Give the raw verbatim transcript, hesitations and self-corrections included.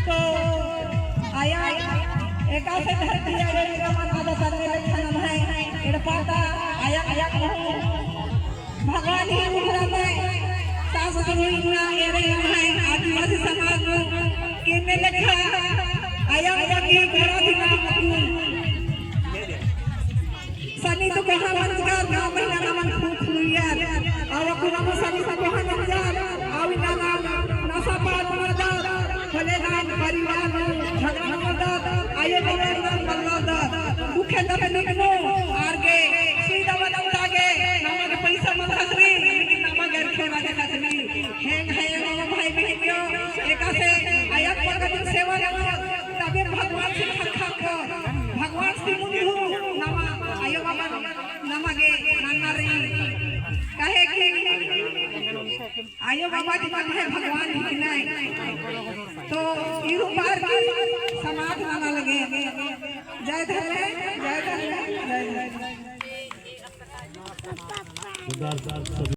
तो आया एकासे धरती आया एका मन आदा तन्ने लेखा नम्है एड़पा ता आया आया कहूँ। भगवान ही उठरा में सास गुरु इन्ना एरे नम्है आदिवासी समाज नू केन्ने लेखा आया आया की कोड़ा दिना मकू। सन्नी तो कोहा मंजर, नौ महीना नमन खूब खुइयर। आवा कुना मो सन्नी तो कोहा मंजर, आवी नाना नशा पान मदर, भले नान परिवार नू झगड़ा मदर, आयो बाबा नाम मल्लादर। दुखे तबे निकनो, आर गे, सुई दवा दम तागे, नमा गे पैसा मल खतरी, लेकिन नमा गे रखे राजा खतरी। हेंग है मामा भाई बहन यो, एकासे आया पकड़ सेवा नमन, तबे भगवान से खा खा को, भगवान से मुंदु, नमा आयो बाबा नमा गे नन्ना रई। काहे कि आयो बाबा दिम है भगवान ही नहीं। तो इरु बार की समाज नना लगे। जय धर्मे, जय धर्मे, जय धर्मे।